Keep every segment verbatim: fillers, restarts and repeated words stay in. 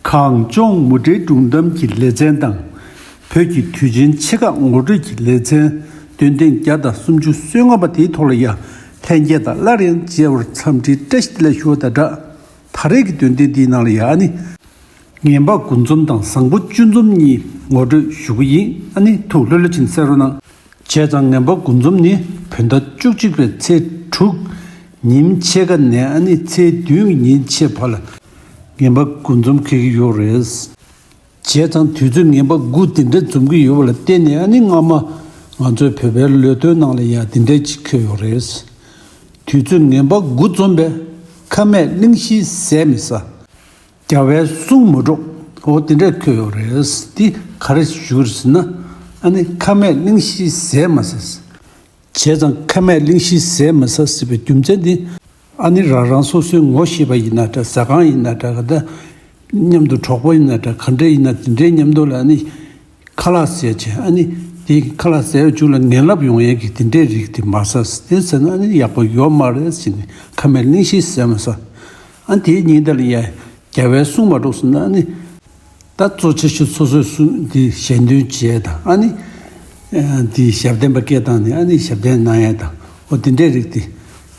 གངས་ལྗོངས་མུ་འབྲེལ་སྒྲུང་གཏམ་གྱི་ལེ་ཚན་དང་། བོད་ཀྱི་དུས་ཆེན་ཆེ་ཁག་ངོ་སྤྲོད་ཀྱི་ལེ་ཚན། འདོན་ཐེངས་བརྒྱ་དང་སུམ་ཅུ་སོ་ལྔ་པ་དེའི་ཐོག་ལ་ཡང་ལྷན་རྒྱས་དང་སླར་ཡང་མཇལ་བར་འཚམས་འདྲིའི་བཀྲ་ཤིས་བདེ་ལེགས་ཞུ་བ་དང་སྦྲགས། ད་རེས་ཀྱི་འདོན་ཐེངས་འདིའི་ནང་ལ་ཡང་ཨ་ནི། ངན་པ་དགུ་འཛོམས་དང་བཟང་པོ་བཅུ་འཛོམས་གཉིས་ངོ་སྤྲོད་ཞུ་གི་ཡིན། ཨ་ནི་ཐུགས་ལྷོད་ལྷོད་ཅིག་གསན་རོགས་གནང་། བྱས་ཙང་ངན་པ་དགུ་འཛོམས་ནི་བོད་ཟླ་བཅུ་གཅིག་པའི་ཚེས་དྲུག་ཉིན་ཕྱེད་ཀ་ནས་ཨ་ནི་ཚེས་བདུན་གྱི་ཉིན་ཕྱེད་བར་ལ་ངན་པ་དགུ་འཛོམས་འཁེལ་གྱི་ཡོད་རེད། བྱས་ཙང་དུས་ཚོད་ངན་པ་དགུ་དེ་འདྲ་འཛོམས་ཀྱི་ཡོད་པ་ལ་བརྟེན་ནས་ཨ་ནི་སྔ་མ་ང་ཚོའི་བོད་པའི་ལོ་ཐོའི་ནང་ལ་ཡང་དེ་འདྲ་ཅིག་འཁོད་ཡོད་རེད། དུས་ཚོད་ངན་པ་དགུ་འཛོམས་པས་ཁ་མེད་གླེང་གཞི་ཟས་མི་ཟ། རྒྱལ་བའི་གསུང་མ་སྒྲོག་འོ་དེ་འདྲས་འཁོད་ཡོད་རེད། འདི་ག་རེ་ཞུ་རེད་ཟེར་ན། ཨ་ནི་ཁ་མེད་གླེང་གཞི་ཟས་མ་ཟ། བྱས་ཙང་ཁ་མེད་གླེང་གཞི་ཟས་མ་ཟ་ཟེར་བའི་རྒྱུ་མཚན་འདི། ཨ་ནི་རང་རང་སོ་སོའི་ངོ་ཤེས་པ་ཡིན་ན་འདྲ། ཟ་ཁང་ཡིན་ན་འདྲ། ག་ད་མཉམ་དུ་གྲོགས་པོ་ཡིན་ན་འདྲ། ག་འདྲས་ཡིན་ན་དེ་འདྲའི་མཉམ་དུ་ལ་ཨ་ནི། ཁ་ལག་ཟས་བྱས་ཨ་ནི་དེ་ཁ་ལག་ཟས་པའི་མཇུག་ལ་ངན་ལབ་ཡོང་ཡས་ཀྱི་དེ་འདྲའི་རིགས་དེ་མ་ཟ། དེ་ཟ་ན་ཨ་ནི་ཡག་པོ་ཡོད་མ་རེད་ཟེར་ནས་ཁ་མེད་གླེང་གཞི་ཟས་མ་ཟ། ཨ་ནི་དེའི་ཉིན་དེ་ལ་ཡ་རྒྱལ་བའི་གསུང་མ་སྒྲོག་ཟེར་ན་ཨ་ནི་ད་གཙོ་ཆེ་ཤོས་སོ་སོའི་གསུང་དེ་ཞལ་འདོན་བྱས་དང་ཨ་ནི་དེ་ཞབས་བརྟན་པ་སྐད་བཏང་ནས་ཨ་ནི་ཞབས་བརྟན་གནང་ཡས་དང་འོ་དེ་འདྲའི་རིགས་དེ་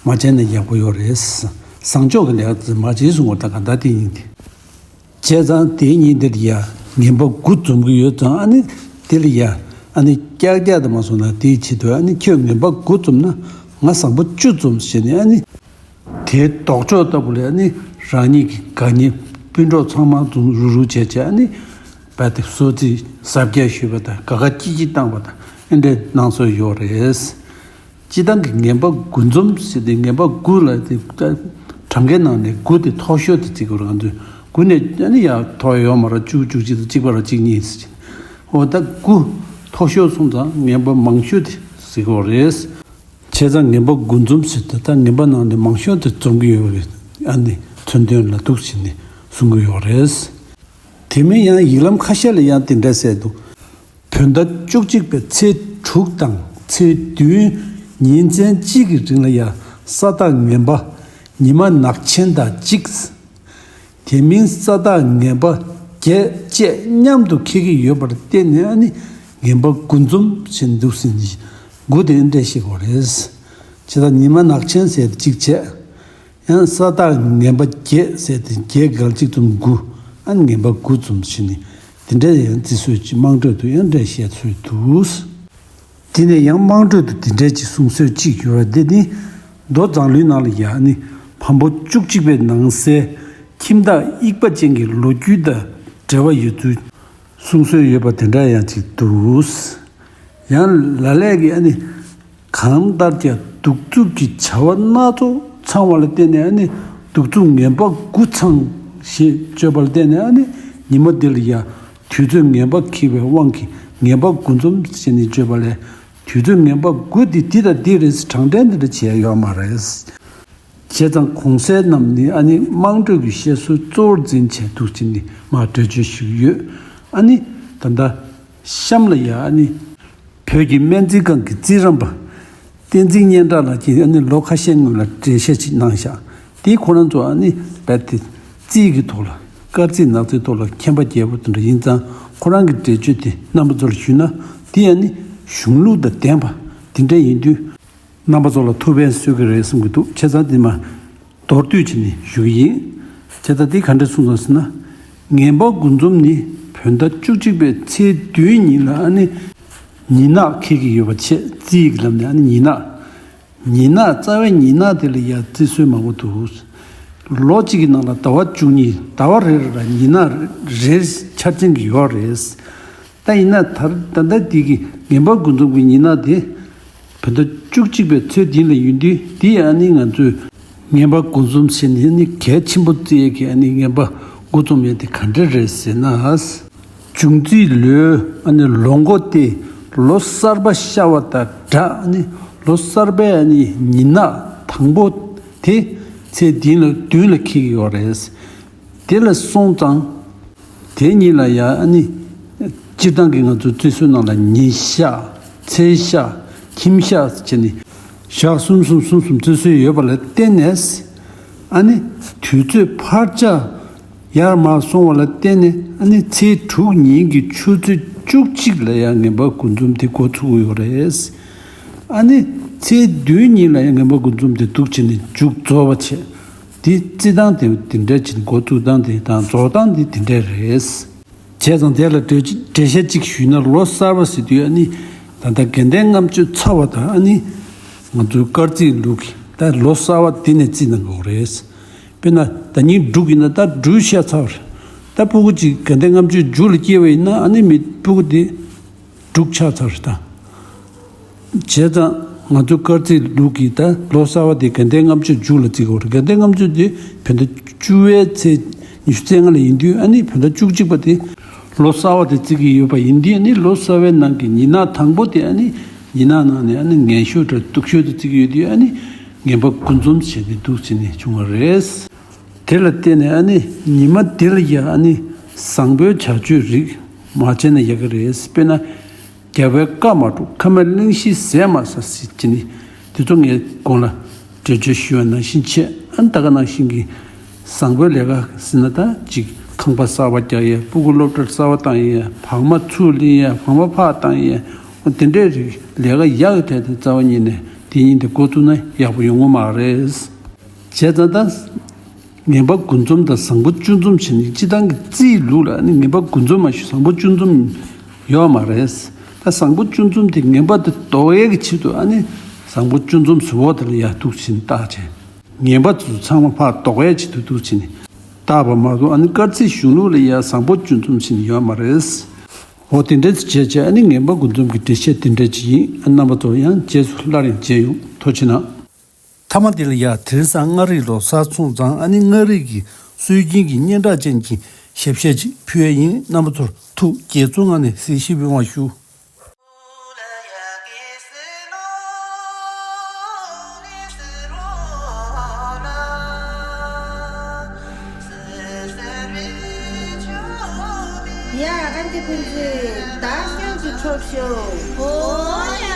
མ་བྱས་ན་ཡག་པོ་ཡོད་རེད། བཟང་ཕྱོགས་ཀྱི་ལས་ཀ་དེ་མ་བྱས་གསུང་བ་ད་ག་ད་དེ་ཡིན་དེ། བྱས་ཙང་དེའི་ཉིན་དེར་ཡ་ངན་པ་དགུ་འཛོམས་ཀྱི་ཡོད་ཙང་ཨ་ནི་དེ་ལ་ཡ་ཨ་ནི་ཀྱག་ཀྱག་དུ་མ་སོང་ན་དེའི་ཆེད་དུ་ཨ་ནི་ཁྱོད་ངན་པ་དགུ་འཛོམས་ན་ང་བཟང་པོ་བཅུ་འཛོམས་ཟེར་ནས་ཨ་ནི་དེའི་ལྡོག་ཕྱོགས་ལྟ་བུ་ལ་ཨ་ནི་རང་ཉིད་ཀྱི་དགའ་ཉེ་སྤུན་གྲོགས་ཚང་མ་འཛོམས་རུག་རུག་བྱས་བྱས་ཨ་ནི་རྦད་དེ་བཟོ་རྩིས་གཟབ་རྒྱས་ཞུས་པ་དང་དགའ་དགའ་སྐྱིད་སྐྱིད་བཏང་བ་དང་ཨེ་འདྲས་གནང་སྲོལ་ཡོད་རེད། སྤྱིར་བཏང་གི་ངན་པ་དགུ་འཛོམས་ཟེར་ཏེ་ངན་པ་དགུ་ལ་དེ་གྲངས་ཀའི་ནང་ནས་དགུ་དེ་མཐོ་ཤོས་དེ་བརྩི་དགོས་རེད། ང་ཚོས་དགུ་ནས་ཨ་ནི་ཡར་མཐོ་བ་ཡོད་མ་རེད། བཅུ་བཅུ་གཅིག་དང་གཅིག་པ་ར་གཅིག་གཉིས་ཟེར། འོ་ད་དགུ་མཐོ་ཤོས་སོང་ཙང་ངན་པ་མང་ཤོས་དེ་བརྩི་དགོས་རེད། བྱས་ཙང་ངན་པ་དགུ་འཛོམས་ཟེར་ཏེ་ད་ངན་པ་ནང་ནས་མང་ཤོས་དེ་འཛོམས་ཀྱི་ཡོད་རེད། ཨ་ནི་མཚོན་དོན་ལ་འདུག་ཟེར་ནས་གསུང་གི་ཡོད་རེད། དེ་མིན་ཡང་ཡིག་ལམ་ཁ་ཤས་ལ་ཡང་དེ་འདྲ་གསལ་འདུག་བོད་ཟླ་བཅུ་གཅིག་པའི་ཚེས་དྲུག་དང་ཚེས་བདུན་ཉིན་མཚན་གཅིག་གི་རིང་ལ་ཡང་ས་བདག་ངན་པ་ཉི་མ་ནག་ཆེན་དང་གཅིག་དེ་མིན་ས་བདག་ངན་པ་བརྒྱད་བཅས་མཉམ་དུ་འཁེལ་གྱི་ཡོད་པར་བརྟེན་ནས་ཨ་ནི་ངན་པ་དགུ་འཛོམས་ཟེར་འདུག་ཟེར་ནས་དགུ་དེ་འདྲ་ཞིག་གོ་རེད། བྱས་ཙང་ཉི་མ་ནག་ཆེན་ཟེར་ཏེ་གཅིག་བྱས། ཡང་ས་བདག་ངན་པ་བརྒྱད་ཟེར་ཏེ་བརྒྱད་འགལ་གཅིག་འཛོམས་དགུ། ཨ་ངན་པ་དགུ་འཛོམས་ཟེར་ནས་དེ་འདྲ་ཡང་བརྩི་སྲོལ་གྱི་དམངས་ཁྲོད་དུ་ཡང་འདྲ་བཤད་སྲོལ་འདུག་དེ་ནས་ཡང་དམངས་ཁྲོད་དུ་དེ་འདྲ་ཅིག་གསུང་སྲོལ་གཅིག་ཡོད་པ་འདི་ནི་མདོ་མཛངས་བླུན་ནང་ལ་ཡང་ནི་བམ་པོ་བཅུ་གཅིག་པའི་ནང་གསལ་ཁྱིམ་བདག་དབྱུག་པ་ཅན་གྱི་ལོ་རྒྱུས་དང་འབྲེལ་བ་ཡོད་ཚུལ་གསུང་སྲོལ་ཡོད་པ་དེ་འདྲ་ཡང་ཅིག་འདུག་ཡང་ལ་ལས་ཀྱི་ཨ་ནི། གང་ལྟར་ཀྱང་གདུག་རྩུབ་ཀྱི་བྱ་བ་སྣ་ཚོགས་ཚང་བ་ལ་བརྟེན་ནས་ཨ་ནི་གདུག་རྩུབ་ངན་པ་དགུ་ཚང་ཞེས་བརྗོད་པ་ལ་བརྟེན་ནས་ཨ་ནི་ཉི་མ་འདི་ལ་ཡང་དུས་ཚོད་ངན་པ་འཁེལ་བའི་དབང་གིས་ངན་པ་དགུ་འཛོམས་ཞེས་ནི་བརྗོད་པ་ལས་དུས་ཚོད་ངན་པ་དགུ་འདི་འདི་དང་འདི་རེད་ཟེར་གྲངས་འདྲེན་འདི་འདྲ་བྱས་ཡོད་མ་རེད། བྱས་ཙང་གོང་གསལ་རྣམས་ནི་ཨ་ནི་དམངས་ཁྲོད་ཀྱི་བཤད་སྲོལ་གཙོ་བོར་འཛིན་བྱས་འདུག་ཅེས་ནི་མར་འགྲེལ་བརྗོད་ཞུས་ཡོད། ཨ་ནི་ད་ལྟ་གཤམ་ལ་ཡང་ཨ་ནི། བོད་ཀྱི་སྨན་རྩིས་ཁང་གི་རྩིས་རམས་པ་བསྟན་འཛིན་སྙན་གྲགས་ལགས་ཀྱིས་ཨ་ནི་ལོ་ཁ་ཤས་སྔོན་ལ་འགྲེལ་བཤད་ཅིག་གནང་བཞག་དེས་ཁོ་རང་ཚོ་ཨ་ནི་རྦད་དེ་རྩིས་ཀྱི་ཐོག་ལ་སྐར་རྩིས་ནག་རྩིས་ཐོག་ལ་མཁྱེན་པ་རྒྱས་པོ་དེ་འདྲ་ཡིན་ཙང་ཁོ་རང་གི་འགྲེལ་བརྗོད་དེ་རྣམ་པ་ཚོ་ལ་ཞུས་ན་དེ་ཨ་ནི་གཞུང་ལུགས་དང་ལྡན་པ་དེ་འདྲ་ཡིན་དུས། རྣམ་པ་ཚོ་ལ་ཐུགས་ཕན་གསོས་ཀྱི་རེད་བསམ་གྱི་འདུག་བྱས་ཙང་འདི་མ་མདོར་བསྡུས་བྱས་ནས་ཞུ་གི་ཡིན། བྱས་ཙང་འདི་ག་འདྲ་གསུངས་སོང་ཟེར་ན། ངན་པ་དགུ་འཛོམས་ནི་བོད་ཟླ་བཅུ་གཅིག་པའི་ཚེས་བདུན་ཉིན་ལ་ཨ་ནི་ཉི་ནག་འཁེལ་གྱི་ཡོད་པ་བྱས་རྩིས་ཀྱི་ལམ་ནས་ཨ་ནི་ཉི་ནག་ཉི་ནག་རྩ་བའི་ཉི་ནག་དེ་ལ་ཡ་བརྩི་སྲོལ་མང་པོ་འདུག་ལོ་གཅིག་གི་ནང་ལ་ཟླ་བ་བཅུ་གཉིས་ཟླ་བ་རེ་རེ་ལ་ཉི་ནག་རེ་འཆར་ཅན་གྱི་ཡོད་རེད། ད་ཡིན་ན་ད་ད་ལྟ་འདི་གི་ངན་པ་དགུ་འཛོམས་ཀྱི་ཉི་ནག་དེ་བོད་ཟླ་བཅུ་གཅིག་པའི་ཚེས་བདུན་ལ་ཡིན་དུས་འདི་ཨ་ནི་ང་ཚོས་ངན་པ་དགུ་འཛོམས་ཟེར་ནས་ནི་གལ་ཆེན་པོ་བརྩི་ཡས་ཀྱི་ཨ་ནི་ངན་པ་དགུ་འཛོམས་ཡས་དེ་ག་འདྲ་རེད་ཟེར་ན། འབྱུང་རྩིས་ལོའི་ཨ་ནི་ལོ་མགོ་སྟེ་ལོ་གསར་པ་ཤར་བ་དང་སྦྲགས་ཨ་ནི་ལོ་གསར་པའི་ཨ་ནི་ཉི་ནག་དང་པོ་དེ་ཚེས་བདུན་ལ་བདུན་ལ་འཁེལ་གྱི་ཡོད་རེད། དེ་ལ་སོང་ཙང་། དེ་གཉིས་ལ་ཡང་ཨ་ནི། སྤྱིར་བཏང་གི་ང་ཚོའི་རྩིས་སྲོལ་ནང་ལ་ཉིན་ཤར། ཚེས་ཤར། ཁྱིམ་ཤར་བྱས་ནས། ཞག་གསུམ་གསུམ་གསུམ་གསུམ་རྩིས་སྲོལ་ཡོད་པ་ལ་བརྟེན་ནས། ཨ་ནི། དུས་ཚོད་འཕར་ཆག་ཡར་མར་སོང་བ་ལ་བརྟེན་ནས་ཨ་ནི་ཚེས་དྲུག་ཉིན་གྱི་ཆུ་ཚོད་བཅུ་གཅིག་ལ་ཡང་ངན་པ་དགུ་འཛོམས་དེ་འགོ་ཚུགས་ཡོད་རེད། ཨ་ནི་ཚེས་བདུན་ཉིན་ལ་ཡང་ངན་པ་དགུ་འཛོམས་དེ་འདུག་བྱས་ནས་མཇུག་རྫོགས་པ་བྱས། དེ་རྩི་སྟངས་དེ་དེ་འདྲ་བྱས་ནས་འགོ་བཙུགས་སྟངས་དེ་དང་རྫོགས་སྟངས་དེ་དེ་འདྲ་རེད། བྱས་ཙང་དེ་ལ་འགྲེལ་འགྲེལ་བཤད་ཅིག་ཞུས་ན། ལོ་གསར་པ་ཟེར་དུས་ཨ་ནི་ད་ལྟ་དགའ་ལྡན་ལྔ་མཆོད་ཚར་བ་དང་ཨ་ནི་ང་ཚོའི་སྐར་རྩིས་ལུགས་ཀྱི་ད་ལོ་གསར་པ་དེ་ནས་རྩིས་གནང་དགོས་རེད། དཔེར་ན་ཟླ་ཉིན་འབྲུག་ཡིན་ན་ད་འབྲུག་ཤར་ཚར་བ་རེད། ད་ཕྲུ་གུ་གཅིག་དགའ་ལྡན་ལྔ་མཆོད་མཇུག་ལ་སྐྱེས་པ་ཡིན་ན་ཨ་ནི་མི་ཕྲུ་གུ་དེ་འབྲུག་ཆགས་ཚར་རེད་ད། བྱས་ཙང་ང་ཚོ་སྐར་རྩིས་ལུགས་ཀྱི་ད་ལོ་གསར་པ་དེ་དགའ་ལྡན་ལྔ་མཆོད་མཇུག་ལ་བརྩི་དགོས་རེད། དགའ་ལྡན་ལྔ་མཆོད་དེ་བོད་ཟླ་བཅུ་པའི་ཚེས་ཉི་ཤུ་རྩ་ལྔ་ལ་ཡིན་དུས་ཨ་ནི་བོད་ཟླ་བཅུ་གཅིག་པ་དེ་ལོ་གསར་པ་དེ་བརྩི་གི་ཡོད་པ་ཡིན་དུས་ཨ་ནི་ལོ་གསར་པའི་ནང་གི་ཉི་ནག་དང་པོ་དེ་ཨ་ནི་ཉི་ནག་ནང་ནས་ཨ་ནི་ངན་ཤོས་དང་སྡུག་ཤོས་དེ་བརྩི་གི་ཡོད་དུས་ཨ་ནི་ངན་པ་དགུ་འཛོམས་བྱས་ཏེ་འདུག་བྱས་ནས་བྱུང་བ་རེད། དེ་ལ་བརྟེན་ནས་ཨ་ནི་ཉི་མ་དེ་ལ་ཡ་ཨ་ནི་བཟང་པོའི་བྱ་སྤྱོད་རིགས་མ་བྱས་ན་ཡག་གི་རེད། དཔེར་ན། རྒྱལ་བའི་བཀའ་མ་སྒྲུབ། ཁ་མེད་གླེང་གཞི་ཟས་མ་ཟ་ཟེར་གྱི་ནི་དེ་ཚོ་ངས་གོང་ལ་འགྲེལ་བརྗོད་ཞུས་པ་ནང་བཞིན་བྱས། ཨ་ནི་ད་ག་ནང་བཞིན་གྱི་བཟང་པོའི་ལས་ཀ་ཟེར་ན་ད་ཅིག་ཁང་པ་གསར་པ་རྒྱག་ཡས། སྤུ་གུ་སློབ་གྲྭར་གསར་པ་བཏང་ཡས། བག་མ་ཚུར་ལེན་ཡས། བག་མ་ཕར་བཏང་ཡས། འོ་དེ་འདྲའི་རིགས་ལས་ཀ་ཡག་གི་གྲས་དེ་རྩ་བ་ཉིད་ནས་དེ་ཉིན་དེ་འགོ་བཙུགས་ན་ཡག་པོ་ཡོང་གི་མ་རེད། བྱས་ཙང་ད། ངན་པ་དགུ་འཛོམས་དང་བཟང་པོ་བཅུ་འཛོམས་བྱས་ནས་སྤྱི་བཏང་གི་རྩིས་ལུགས་ལ་ཨ་ནི་ངན་པ་དགུ་འཛོམས་མ་གཞི་བཟང་པོ་བཅུ་འཛོམས་ཡོད་མ་རེད། ད་བཟང་པོ་བཅུ་འཛོམས་དེ་ངན་པ་དེ་ལྡོག་ཡས་ཀྱི་ཆེད་དུ་ཨ་ནི་བཟང་པོ་བཅུ་འཛོམས་ཟེར་བ་དེ་ལ་ཡ་འདུག་བྱས་ནས་བཏགས་བྱས། ངན་པ་ཚོ་ཚང་མ་ཕར་ལྡོག་ཡས་ཆེད་དུ་འདུག་བྱས་ནས་བཏགས་པ་མ་གཏོགས་ཨ་ནི་སྐར་རྩིས་གཞུང་ལུགས་ལ་ཡ་བཟང་པོ་བཅུ་འཛོམས་བྱས་ནས་ཡོད་མ་རེད། འོ་དེ་འདྲ་བྱས་བྱས་ཨ་ནི་ངན་པ་དགུ་འཛོམས་ཀྱི་འགྲེལ་བཤད་དེ་འདྲ་ཅིག་ཡིན། ཨ་རྣམ་པ་ཚོ་ཡང་རྗེས་སུ་སླར་ཡང་མཇལ་ཡོང་། ཐུགས་རྗེ་གནང་། མཐའ་མ་འདི་ལ་ཡ་དེང་སང་མངའ་རིས་ལོ་གསར་སོང་ཙང་ཨ་ནི་མངའ་རིས་ཀྱི་སྲོལ་རྒྱུན་གྱི་སྙན་གྲགས་ཅན་གྱི་ཞབས་གཞས་ཅིག་ཕུལ་ཡས་ཡིན། རྣམ་པ་ཚོར་ཐུགས་དགྱེས་ཚོར་ངང་ནས་གཟིགས་ཞིབ་ཡོང་བ་ཞུ། ཡ། ཨ་འདི་ཕན་ཚུན་བདག་སྐྱོང་གི་འཕྲོག་ཤོག་འོ་ཡ།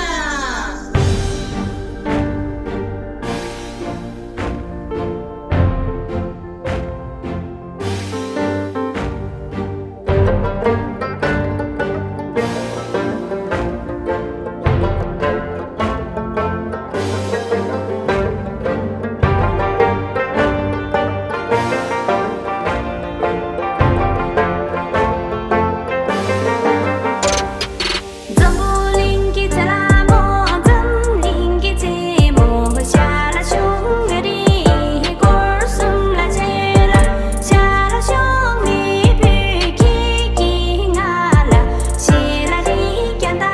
འཛམ་བུ་གླིང་གི་རྩེ་ལ་མོ། འཛམ་གླིང་གི་རྩེ་མོ་ཤར་ལ་བྱུང་ངེ་རེད། སྐོར་གསུམ་ལ་ཆེ་ལ་ཤར་ལ་བྱུང་ངེ་བོད་ཀྱི་ཀྱི་ང་ལ་ཤེ་ལ་རི་རྒྱ་མདའ་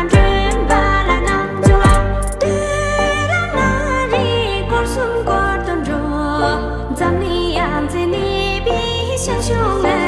མགྲོན་པ་ལ་ནམ་བྱུང་ལ་སྟོད་ལ་མངའ་རིས་སྐོར་གསུམ་སྐོར་དུ་འགྲོ། འཛམ་གླིང་ཡང་རྩེ་གནས་པའི་ཞང་ཞུང་ང་